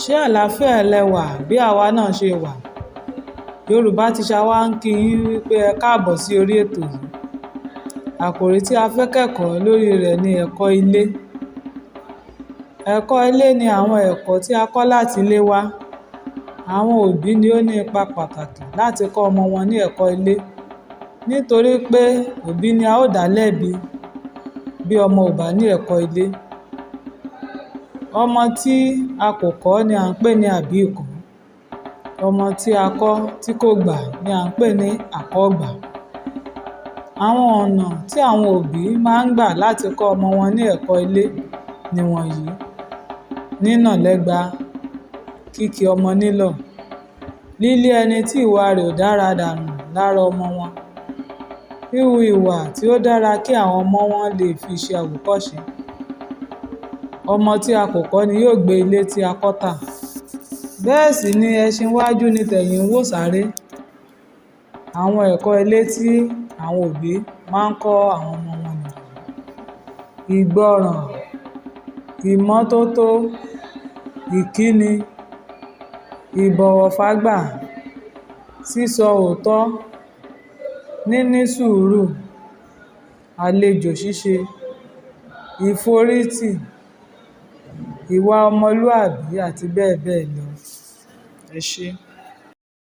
Ṣé àlàáfíà lẹ wà bí àwa náà ṣe wà? Yorùbá Teacher wa ń kí yín wípé ẹ káàbọ̀ sí orí ètò yìí. Àkòrí tí a fẹ́ kẹ́kọ̀ọ́ lórí rẹ̀ ni ẹ̀kọ́ ilé. Ẹ̀kọ́ ilé ni àwọn ẹ̀kọ́ tí a kọ́ láti ilé wá. Àwọn òbí ni ó ní ipa pàtàkì láti kọ́ ọmọ wọn ní ẹ̀kọ́ ilé, nítorí pé òbí ni a ó dá lẹ́bi bí ọmọ ò bá ní ẹ̀kọ́ ilé. Ọmọ tí a kò kọ́ ni à ń pè ní àbíìkọ́. Ọmọ tí a kọ́ tí kò gbà ni à ń pè ní àkọ́gbà. Àwọn ọ̀nà tí àwọn òbí máa ń gbà láti kọ́ ọmọ wọn ní ẹ̀kọ́ ilé nìwọ̀nyí: nínà lẹ́gba, kíki ọmọ nílọ̀, lílé ẹni tí ìwà rẹ̀ ò dára dànù lára ọmọ wọn, híhu ìwà tí ó dára kí àwọn ọmọ wọn lè fi ṣe àwòkọ́ṣe. Ọmọ tí a kò kọ́ ni yóò gbé ilé tí a kọ́ tà. Bẹ́ẹ̀ sì ni ẹṣin iwájú ni tẹ̀yìn ń wò sáré. Àwọn ẹ̀kọ́ ilé tí àwọn òbí máa ń kọ́ àwọn ọmọ wọn nìwọ̀nyí: ìgbọràn, ìmọ́tótó, ìkíni, ìbọ̀wọ̀ fágbà, sísọ òótọ́, níní sùúrù, àlejò ṣíṣe, ìforítì, ìwà ọmọlúàbí àti bẹ́ẹ̀ bẹ́ẹ̀ lọ. Ẹ ṣé.